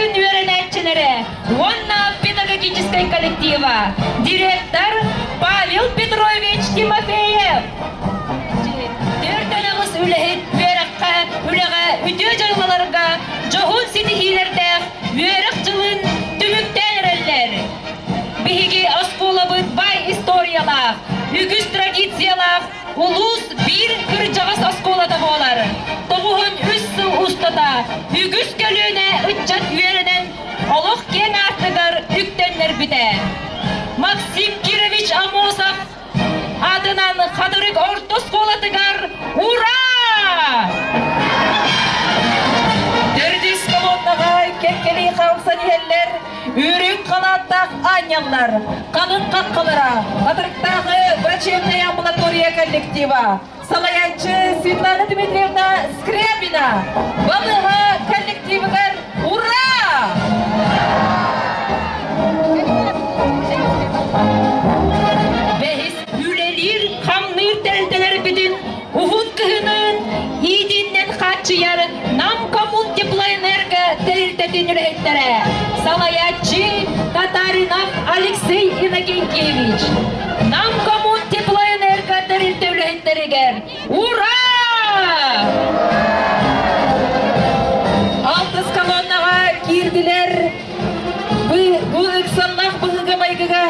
оскуолатын үөрэнээччилэрэ уонна педагогическай коллектива, директор Павел Петрович Тимофеев. Төрт үлэһит үөрэххэ, үлэҕэ үтүө дьылҕаларга дьоһун ситиһиилэрдээх үөрэх дьылын түмүктээн эрэллэр. Биһиги оскуолабыт бай историялаах, үгүс традициялаах улуус биир кырдьаҕас оскуолата буолар. 93 сыл устата үгүс көлүөнэ ыччат үөрэнэн олох киэҥ аартыгар үктэннэрбитэ. Максим Кирович Амосов аатынан Хатырык орто оскуолатыгар Ура! Төрдүс колоннаҕа кэккэлии хаамсан иһэллэр үрүҥ халааттаах аанньаллар, халыҥ хаххалара, Хатырыктааҕы врачебная амбулатория коллектива, салайааччы Светлана Дмитриевна Скрябина, балыыһа коллективыгар ура! Бэһис үлэлиир, хамныыр тэрилтэлэрбитин уһун кыһынын иитиннэн хааччыйар Нам Коммунтеплоэнерго тэрилтэтин үлэһиттэрэ, салайааччы Татаринов Алексей Иннокентьевич, Нам Коммунтеплоэнерго тэрилтэ үлэһиттэригэр Ура! Алтыс колоннаҕа киирдилэр. Бу ыксаллаах быһыыга-майгыга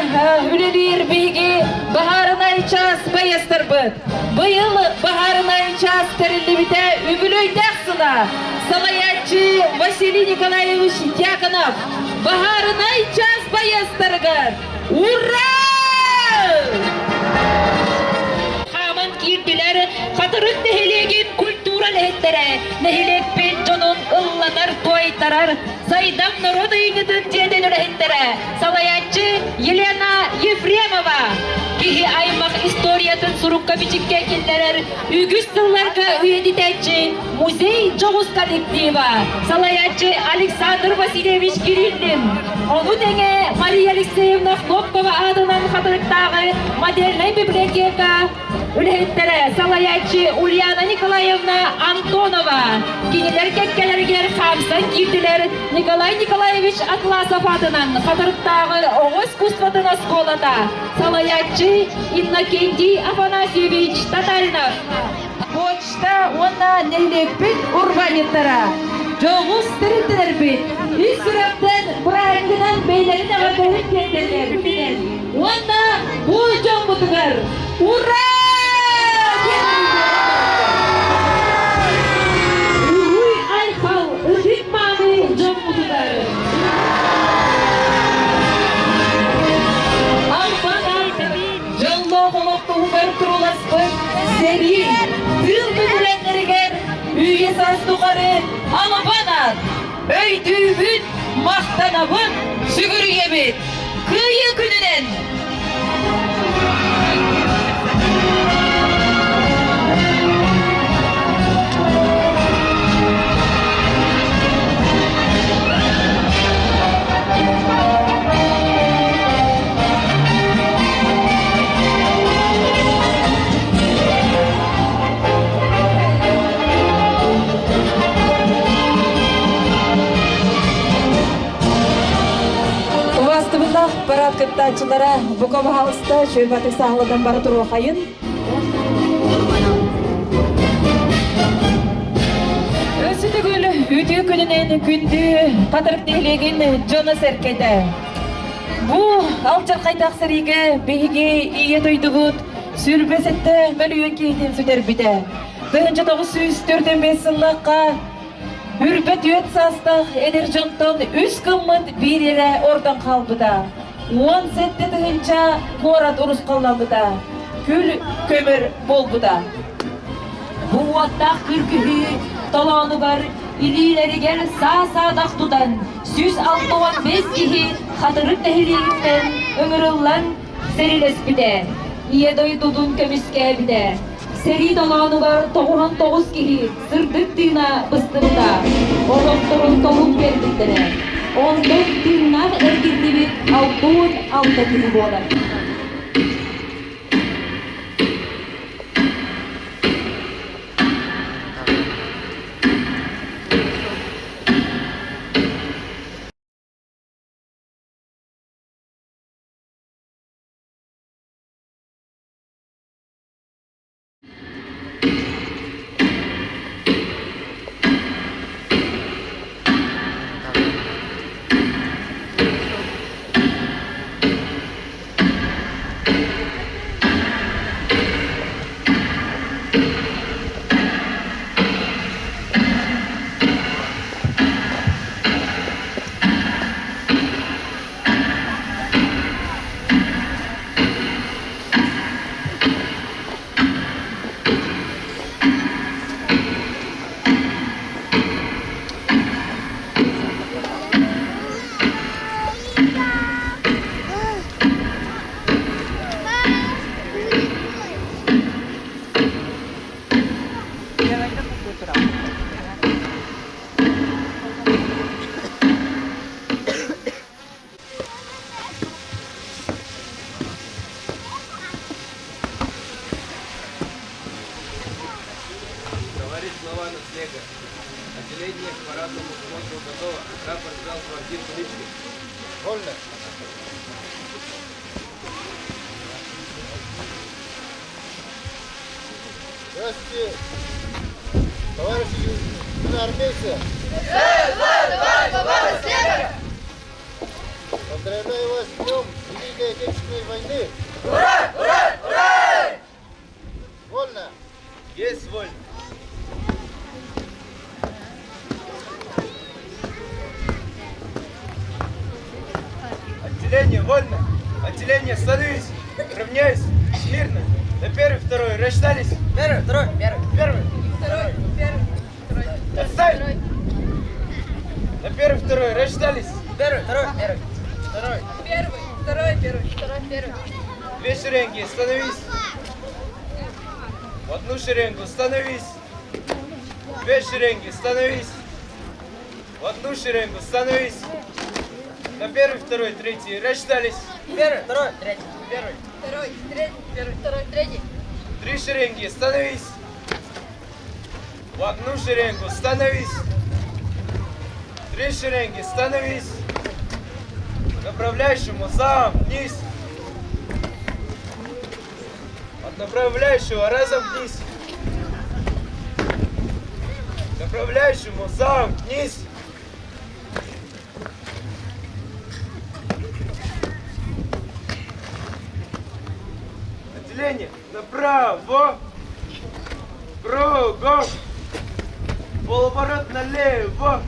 үлэлиир биһиги баһаарынай чаас байыастарбыт. Быйыл баһаарынай чаас тэриллибитэ үбүлүөйдээх сыла. Салайааччы Василий Николаевич Дьяконов баһаарынай чаас байыастарыгар Ура! Хааман киирдилэр Хатырык нэһилиэгин культура үлэһиттэрэ, нэһилиэкпит дьонун ыллатар, туойтарар Сайдам норуот ыйынньытын дьиэтин үлэһиттэрэ, салайааччы Елена Ефремова. Киһи аймах историятын сурукка-бичиккэ киллэрэр үгүс сылларга үйэтитээччи музей дьоҕус коллектива, салайааччы Александр Васильевич Кириллин. Ону тэҥэ Мария Алексеевна Хлопкова аатынан Хатырыктааҕы модельнай библиотека үлэһиттэрэ, салайааччы Ульяна Николаевна Антонова. Кинилэр кэккэлэригэр хаамсан киирдилэр Николай Николаевич Атласов аатынан Хатырыктааҕы оҕо искусствотын оскуолата, салайааччы Иннокентий Афанасьевич Татаринов. Почта уонна нэһилиэкпит урбаанньыттара, дьоҕус тэрилтэлэрбит ис сүрэхтэн бырааһынньыгынан бэйэлэрин эҕэрдэлэрин тиэрдэллэр уонна бу дьоммутугар ура! Уруй айхал ытык мааны дьоммутугар! Албан аат дьоллоох олох туһугар туруласпыт сэрии, тыыл бэтэрээннэригэр үйэ саас тухары албан аат, өйдүүбүт, махтанабыт, сүгүрүйэбит! Кыайыы күнүнэн! Убаастыбыллаах парад кыттааччылара бука баһаалыста чүөбатык саһылыдан бара туруохайын. Өссө төгүл үтүө күнүнэн күндү Хатырык нэһилиэгин дьоно-сэргэтэ. Бу алдьархайдаах сэриигэ биһиги ийэ дойдубут 27 мөлүйүөн киһитин сүтэрбитэ. 1945 сыллаахха Үрбэт үөт саастаах эдэр дьонтон үс гыммыт биир эрэ ордон хаалбыта. 17 тыһыынча куорат урусхалламмыта, күл көмөр буолбута. Бу уоттаах кыргыһыы толоонугар илиилэригэр саа-саадах тутан 165 киһи Хатырык нэһилиэгиттэн ыҥырыллан сэриилэспитэ, Ийэ дойдутун көмүскээбитэ. Сэрии толоонугар 99 киһи сырдык тыына быстыбыта, олохторун толук биэрбиттэрэ. Онтон тыыннаах эргиллибит 66 киһи буолар. Рапорт сдал командир Куличкин. Вольно. Здравствуйте, товарищи юноармейцы! Поздравляю вас с днем Великой Отечественной войны! Ура! Ура! Ура! Вольно! Есть вольно. Отделение вольно. Отделение становись. Равняйсь. Смирно. На первый, второй. Рассчитались. Первый, второй, первый. Первый. Второй, первый, второй. Отставить. На первый, второй. Рассчитались. Первый, второй, первый. Второй. Первый, второй, первый, второй, первый. Две шеренги. Становись. В одну шеренгу. Становись. Две шеренги. Становись. В одну шеренгу. Становись. На первый, второй, третий. Рассчитались. Первый, второй, третий. Первый. Второй, третий, первый, второй, третий. Три шеренги, становись! В одну шеренгу, становись! Три шеренги, становись! Направляющему замкнись! От направляющего разомкнись! Направляющему замкнись! Отделение направо! Кругом! Полуворот налево!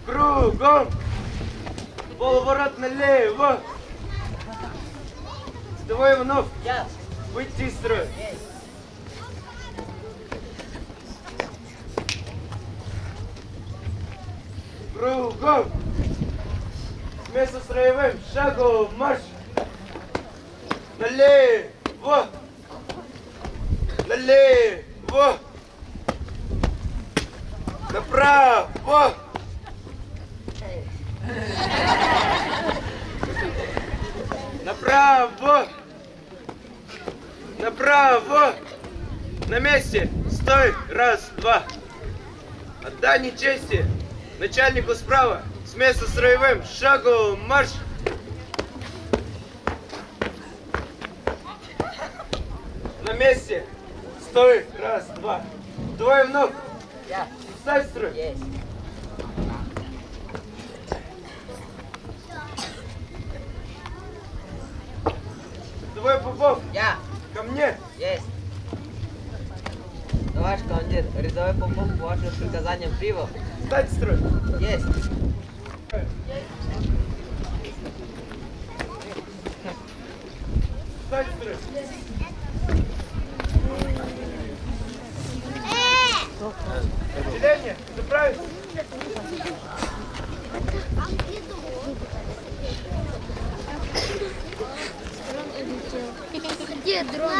Кругом! Полуворот налево! Рядовой Иванов! Я. Выйти из строя! Кругом! С места строевым шагом марш! Налево! Налево! Направо! Направо! Направо! На месте! Стой! Раз, два! Отдание чести! Начальнику справа! С места строевым! Шагом марш! На месте! Стой! Раз, два! Двое в ног! Я. Встать в строй! Есть. Двое Попов! Я. Ко мне! Есть. Товарищ командир, рядовой Попов по вашим приказаниям прибыл. Встать в строй! Есть. Встать в строй! Отделение! Заправиться! Где дрон?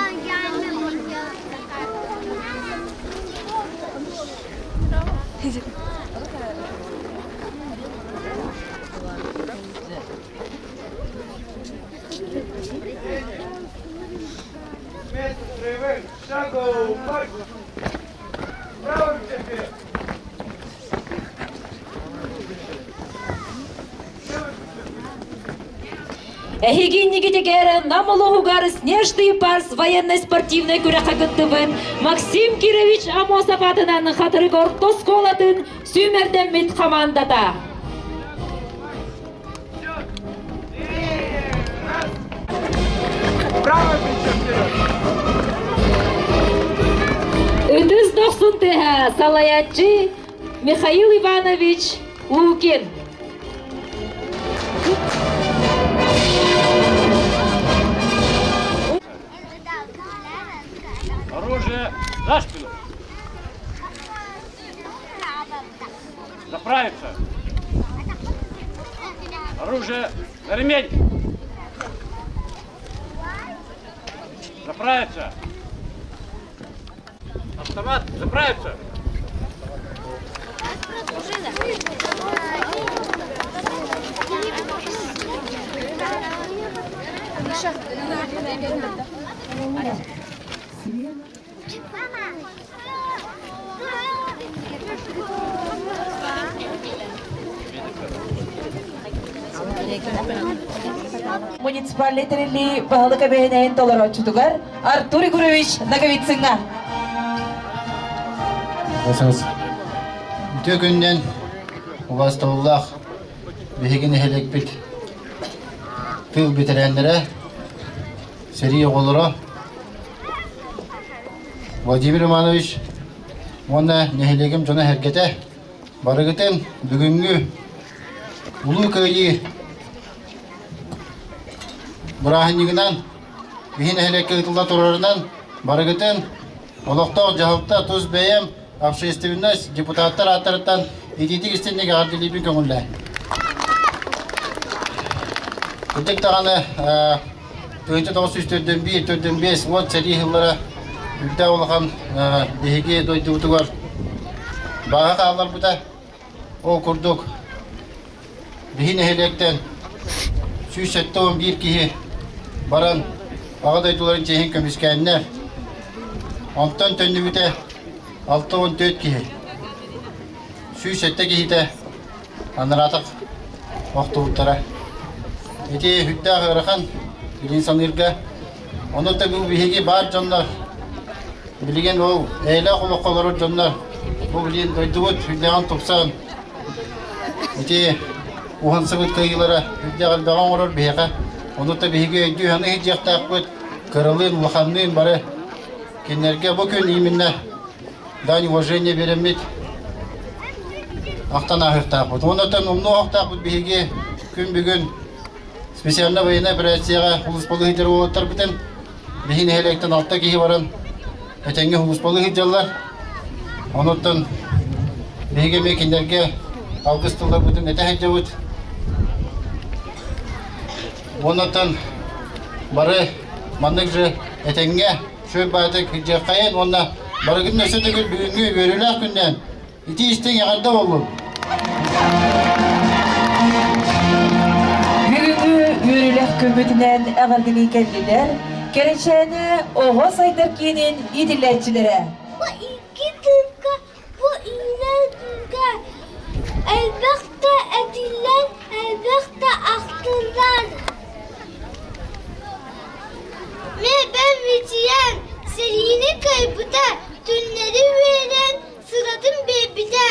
С места строевым! Шагом марш! Правым теперь! Эһиги иннигитигэр Нам улууһугар Снежный барс военно-спортивнай күрэххэ кыттыбыт Максим Кирович Амосов аатынан Хатырык орто оскуолатын сүүмэрдэммит хамаандата. Счет! Три! Раз! Правое плечо вперед! Ытыс дохсун тыаһа салайааччы Михаил Иванович Лукин. Оружие за спину. Заправиться. Оружие на ремень. Заправиться. Автомат заправиться. Муниципальнай тэриллии баһылык эбэһинэһин толорооччутугар Артур Егорович Ноговицыҥҥа. Үтүө күнүнэн убаастабыллаах биһиги нэһилиэкпит тыыл бэтэрээннэрэ, сэрии оҕолоро Владимир Иванович уонна нэһилиэгим дьоно-сэргэтэ барыгытын бүгүҥҥү Улуу Кыайыы бырааһынньыгынан биһи нэһилиэккэ ыытылла турарынан барыгытын олохтоох дьаһалта тус бэйэм общественность депутаттар ааттарыттан итиитик истинник эҕэрдэлиибин көҥүллээн. Кырдьык даҕаны 1941 45 уот сэрии сыллара үрдээх улахан биһиги дойдубутугар бааһа хаалларбыта. Ол курдук биһи нэһилиэктэн 171 киһи баран Аҕа дойдуларын чиэһин көмүскээннэр, онтон төннүбүтэ 64 киһи. 107 киһитэ анараатах охтубуттара. Ити сүрдээх ыарахан билин саныырга. Ону да бу биһиги баар дьоннор, билигин ол эйэлээх олоххо олорор дьоннор, бу билигин дойдубут сүрдээҕин тупсан, ити уһансыбыт кыайыылара сүрдээх элбэҕи оҥорор биһиэхэ. Ону да биһиги өйдүү-саныы сылдьыахтаахпыт, кыралыын, улаханныын бары кинилэргэ бу күн именно дань уважения биэрэммит ахтан ааһыахтаахпыт. Уонна умнуохтаахпыт биһиги күн бүгүн специальнай военнай операцияҕа улууспалыы сылдьар уолаттарбытын биһи нэһилиэктэн алта киһи баран этэҥҥэ улууспалыы сылдьаллар. Онуттан биһиги эмиэ кинилэргэ алгыс тылларбытын этэ сылдьабыт. Уоннаттан бары маннык же этэҥҥэ Сүр баайдык дьиэххэйин уонна барыгын өссө төгүл бүгүҥҥү үөрүүлээх күннээн итии истиҥ эҕэрдэ буоллун! Бүгүҥҥү үөрүүлээх күммүтүнэн эҕэрдэлии кэллилэр Кэрэчээнэ оҕо сайдар киинин иитиллээччилэрэ. Бу икки тылга, бу үүнэр тылга элбэх да этиллэр, элбэх да ахтыллар. Миэбэл мичийэн, сэриини кыайбыта, түннэри үөрэн, сыратын биэрбитэ.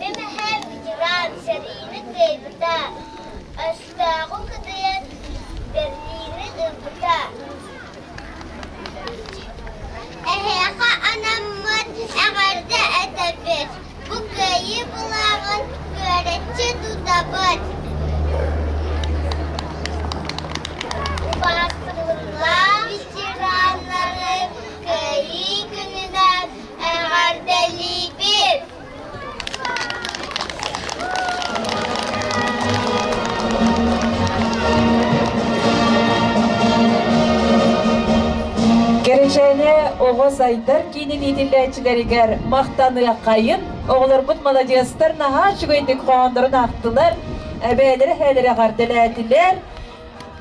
Мин ветеран сэриини кыайбыта, өстөөҕү кыдыйан Берлини ылбыта. Эһиэхэ анаммыт эҕэрдэ этэбит, бу кыайыы былааҕын күөрэччи тутабыт. Убаастабыллаах ветераннары Кыайыы күнүнэн эҕэрдэлиибит! Кэрэчээнэ оҕо сайдар киинин иитиллээччилэригэр махтаныаххайын, оҕолорбут маладьыастар наһаа үчүгэйдик хоһооннорун аахтылар, эбээлэрэ эһээлэрэ эҕэрдэлээтилэр.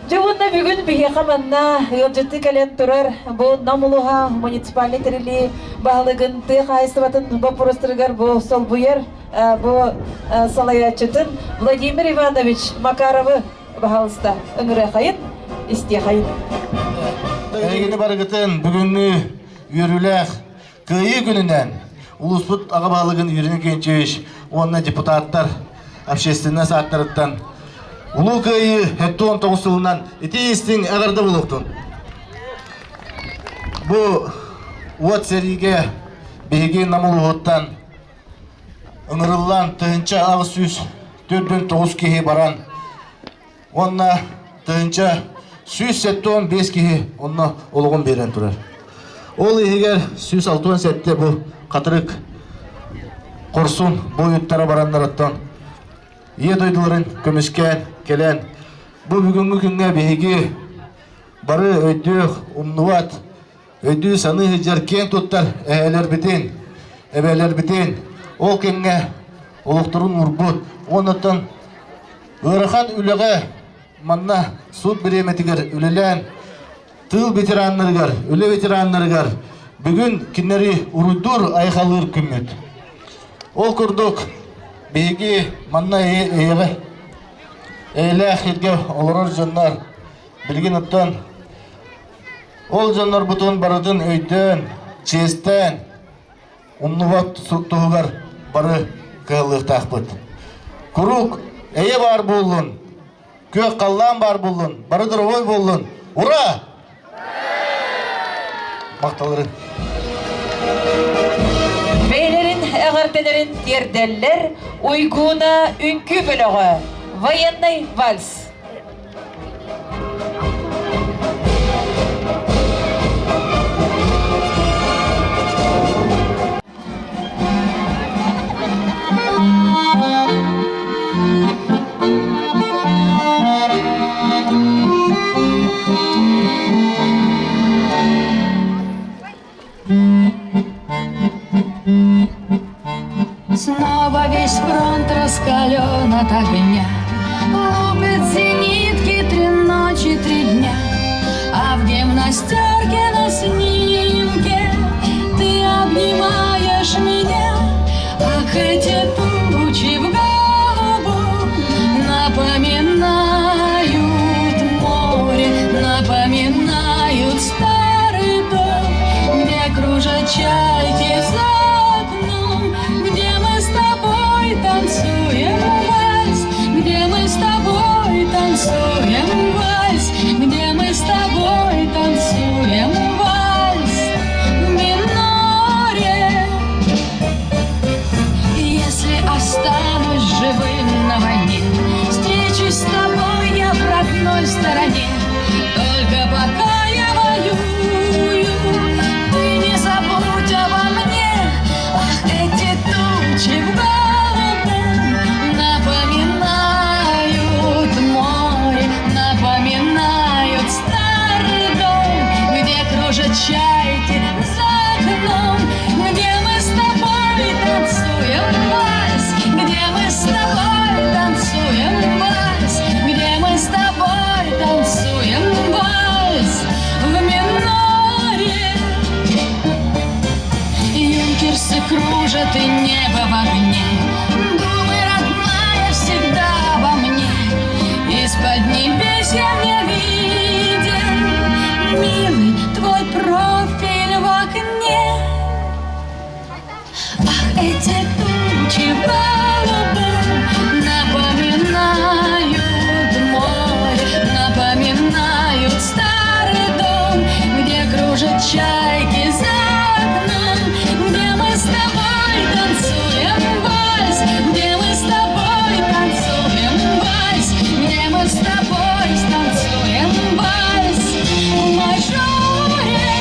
Дьэ уонна бүгүн биһиэхэ манна ыалдьыттыы кэлэн турар бу Нам улууһа муниципальнай тэриллии баһылыгын тыа хаһаайыстыбатын боппуруостарыгар бу солбуйар бу салайааччытын Владимир Иванович Макаровы баһаалыста ыҥырыахайын, истиэхэйин. Эһигини барыгытын бүгүҥҥү үөрүүлээх Кыайыы күнүнэн улууспут аҕа баһылыгын Юрий Николаевич уонна депутаттар общественность ааттарыттан Улуу Кыайыы 79 сылынан итии истиҥ эҕэрдэ буолуохтун! Бу уот сэриигэ биһиги Нам улууһуттан ыҥырыллан 1849 киһи баран уонна 1175 киһи онно олоҕун биэрэн турар. Ол иһигэр 167 бу хатырык хорсун буойуттара бараннарыттан ийэ дойдуларын көмүскээн кэлэн бу бүгүҥҥү күҥҥэ биһиги бары өйдүөх, умнубат, өйдүү-саныы сылдьар киэн туттар эһээлэрбитин, эбээлэрбитин ол кэмҥэ олохторун уурбут уоннаттан Ыарахан үлэҕэ манна суут бириэмэтигэр үлэлээн тыыл ветераннарыгар, үлэ ветераннарыгар бүгүн кинилэри уруйдуур, айхалыыр күммүт. Ол курдук биһиги манна эйэҕэ. эйэлээх сиргэ олорор дьоннор билигин оттон ол дьоннорбутун барытын өйдөөн, чиэстээн, умнубат туһугар бары кыһаллыахтаахпыт. Куруук эйэ баар буоллун, күөх халлаан баар буоллун, бары доровой буоллун. Ура! Махталларын. Бэйэлэрин эҕэрдэлэрин тиэрдэллэр Уйгууна үҥкүү бөлөҕө Военный вальс. Снова весь фронт раскален от огня. Лупят зенитки три ночи, три дня. А в гимнастерке на снимке Ты обнимаешь меня. Ах, эти тучи в голубом Напоминают море, напоминают старый дом, Где кружат чайки за окном, Где мы с тобой танцуем вальс, Где мы с тобой танцуем вальс, Где мы с тобой танцуем вальс в миноре. Если останусь живым на войне, Встречусь с тобой я в родной стороне. Только пока я воюю, Ты не забудь обо мне. Ах, эти тучи в голубом Напоминают море, напоминают старый дом, Где кружат чайки за окном, Где мы с тобой танцуем вальс, Где мы с тобой танцуем вальс, Где мы с тобой танцуем вальс в миноре. Юнкерсы кружат и небо в огне. Думай, родная, всегда обо мне. Из-под небесья мне виден, Милый, твой профиль в окне. Ах, эти тучи в голубом Напоминают море, напоминают старый дом, Где кружат чайки за окном, Где мы с тобой танцуем вальс, Где мы с тобой танцуем вальс, Где мы с тобой станцуем вальс в мажоре.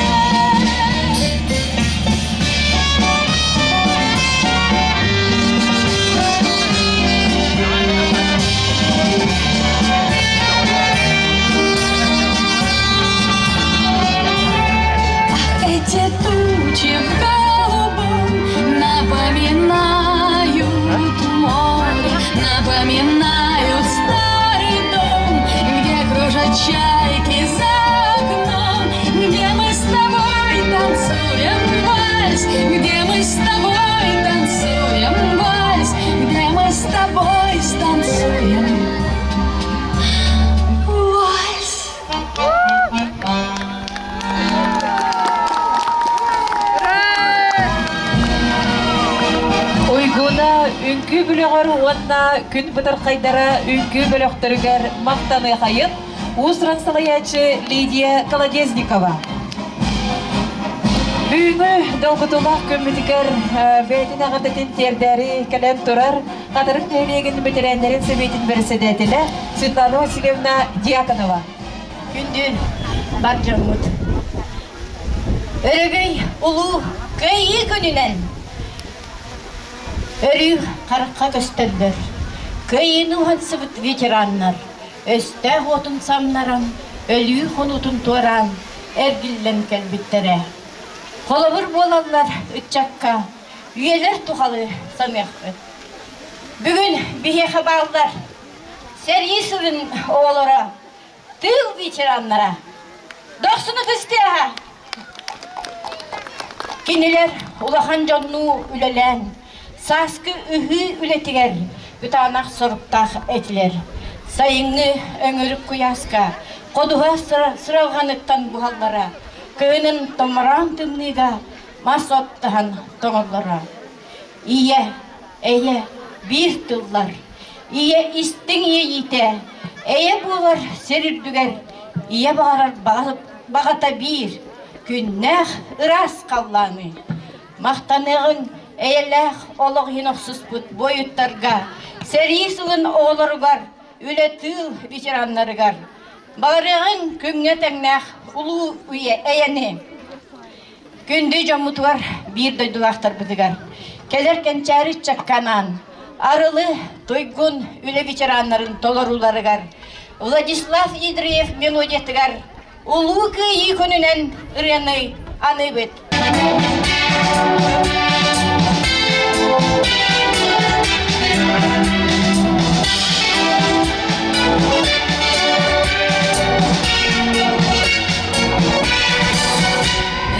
Ах, эти тучи в голубом напоминают море, напоминают старый дом, где кружат чайки за окном, где мы с тобой танцуем вальс, где мы с тобой танцуем вальс, где мы с тобой станцуем вальс. Уйгуна үҥкүү бөлөҕөр уонна күн бытархайдара үҥкүү бөлөхтөрүгэр махтаныахайын уус-уран салайааччы Лидия Колодезникова. Бүгүҥҥү долгутуулаах күммүтүгэр бэйэтин эҕэрдэтин тиэрдээри кэлэн турар Хатырык нэһилиэгин бэтэрээннэрин сэбиэтин бэрэссэдээтэлэ Светлана Васильевна Дьяконова. Күндү бар дьоммут. Өрөгөй улуу Кыайыы күнүнэн өрүү харахха көстөллөр. Кыайыыны уһансыбыт ветераннар өстөөх уотун самнаран, өлүү хонуутун туораан эргиллэн кэлбиттэрэ. Холобур буолаллар ыччакка үйэлэр тухалы саныахпыт. Бүгүн биһиэхэ бааллар сэрии сылын оҕолоро, тыыл ветераннара. Дохсуну кыстыаһа! Кинилэр улахан дьоннуу үлэлээн, сааскы ыһыы үлэтигэр кытаанах соруктаах этилэр. Сайыҥҥы өҥүрүк куйааска ходуһа сыралҕаныттан буһаллара, кыһынын томороон тымныыга мас оттоһон тоҥоллоро. Ийэ, эйэ биир тыллар. Ийэ истиҥ иэйиитэ, эйэ буолар сир үрдүгэр, ийэ баҕарар баҕата биир, күннээх ыраас халлааны. Махтаныаҕыҥ эйэлээх олох иһин охсуспут буойуттарга, сэрии сылын оҕолоругар, үлэ тыыл ветераннарыгар. Баҕарыаҕыҥ күҥҥэ тэҥнээх улуу үйэ эйэни! Күндү дьоммутугар, биир дойдулаахтарбытыгар, кэлэр кэнчээри ыччакка анаан, Арылы, Туйгун үлэ ветераннарын толорууларыгар Владислав Идриев мелодиятыгар Улуу Кыайыы күнүнэн ырыаны аныыбыт.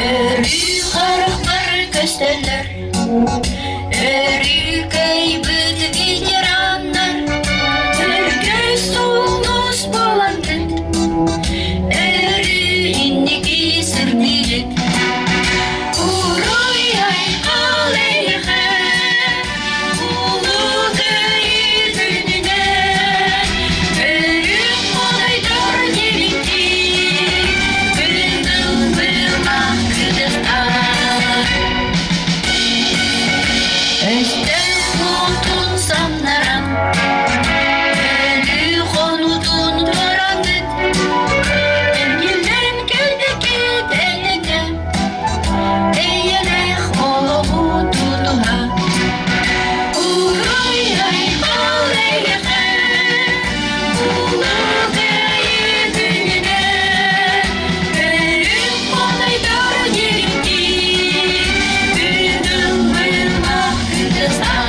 Өрүү харахпар көстөллөр, өрүү кыайбыт ветераннар, өргөс сулус буолангыт, өрүү инники сырдыыгыт. Уруй айхал эйиэхэ, улуу Кыайыы күнүнэн, өрүү хотойдор диэбиттии, күн быылах кытыктар. Өстөөх уотун самнаран, өлүү хонуутун туораҥҥыт, эргиллэн кэлбиккит эйэтэ, эйэлээх олоҕу тутуһа. Уруй айхал эйиэхэ, улуу Кыайыы күнүнэн, өрүк хотойдор дириҥтии, күн быылах кытыстар.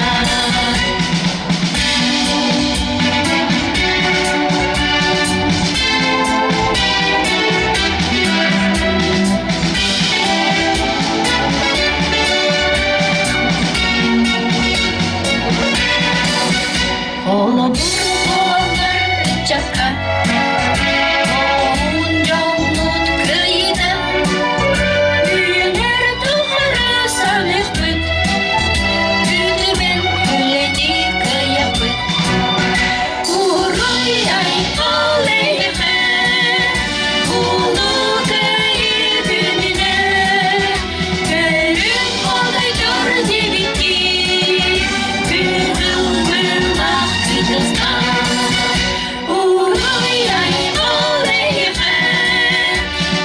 Холобур буолар ыччакка, хоһуун дьоммут кыайыыта, үйэлэр тухары саныахпыт, үтүмэн үлэни кыайыахпыт. Уруй айхал эйиэхэ, улуу Кыайыы күнүнэн, көрүҥ хотойдор диэбиттии, күн быылах кытыстар. Уруй айхал эйиэхэ,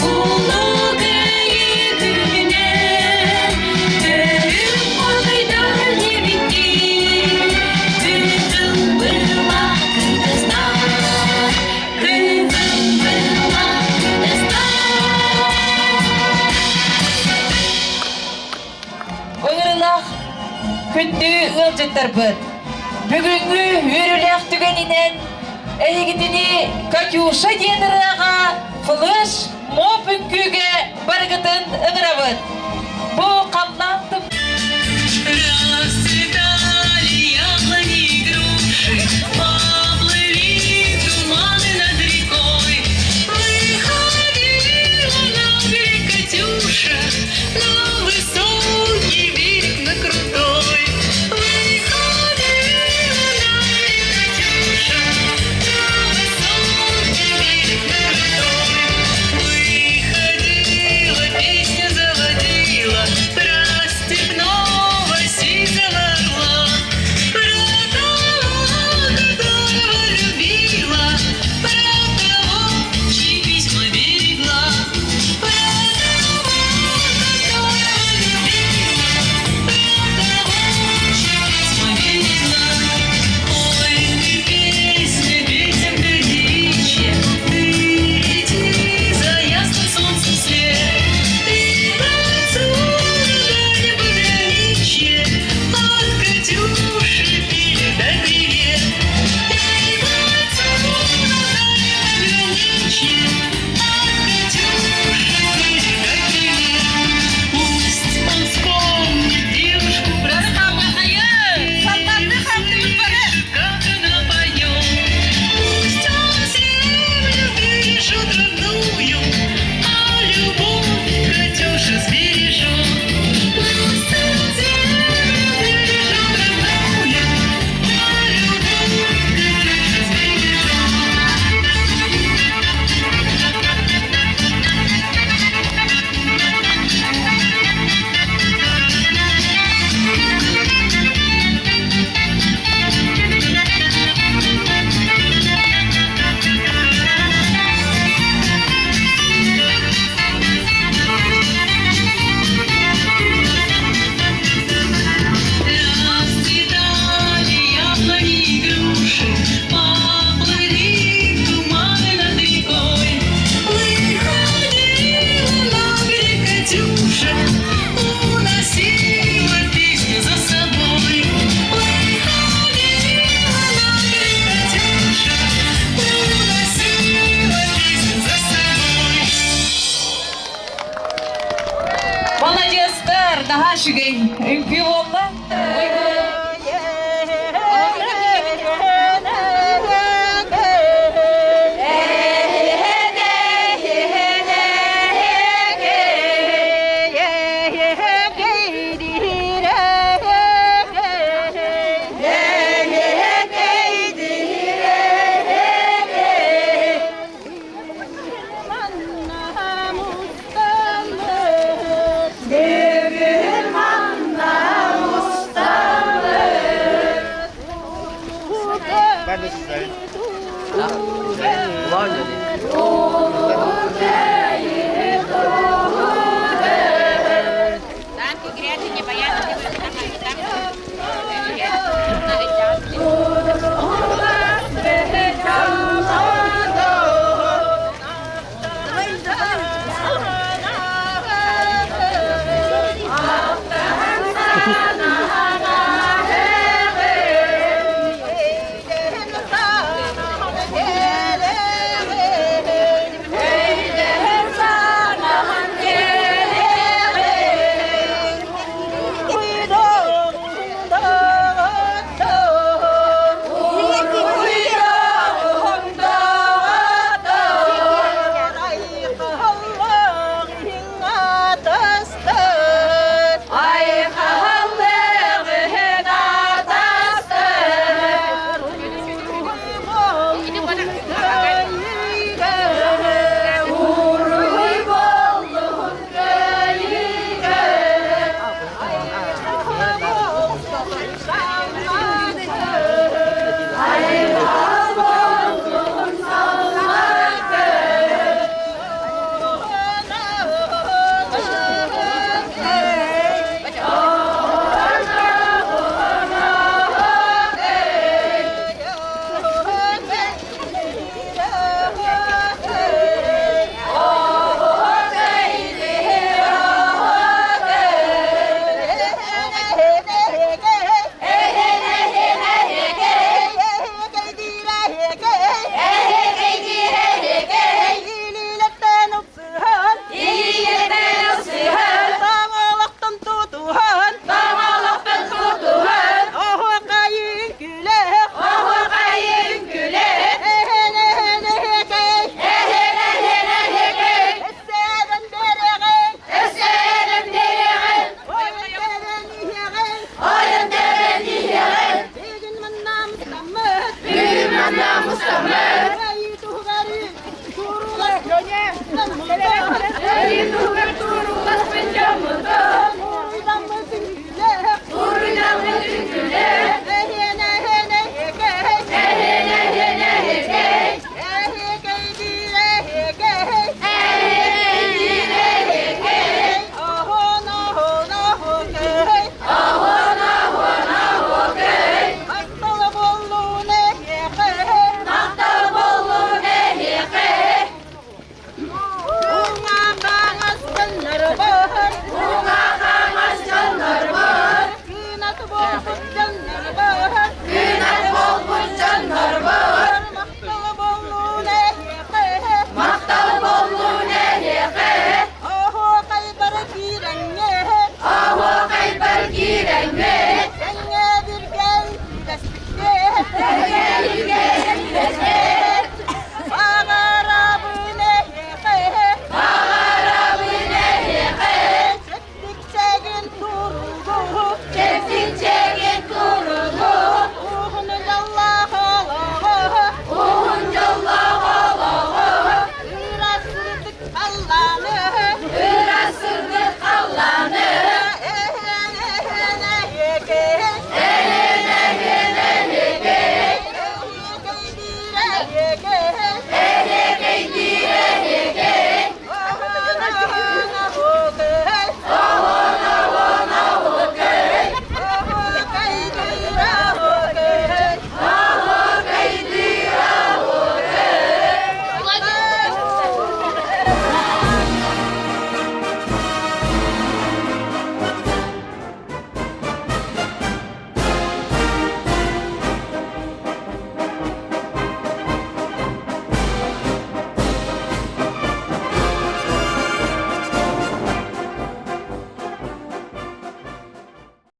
улуу Кыайыы күнүнэн, көрүҥ хотойдор диэбиттии, күн быылах кытыстар. Күн быылах кытыстар. Ыҥырыылаах күндү ыалдьыттарбыт! Бүгүҥҥү үөрүүлээх түгэнинэн эһигитини Катюша диэн ырыаҕа флеш моб үҥкүүгэ барыгытын ыҥырабыт. Бу халлаан Расцветали яблони и груши, Поплыли туманы над рекой. Выходила на берег Катюша, На высокий берег, на крутой. Выходила на берег Катюша, На высокий берег, на крутой. Выходила, песня заводила про степные үчүгэй үҥкүү буолла.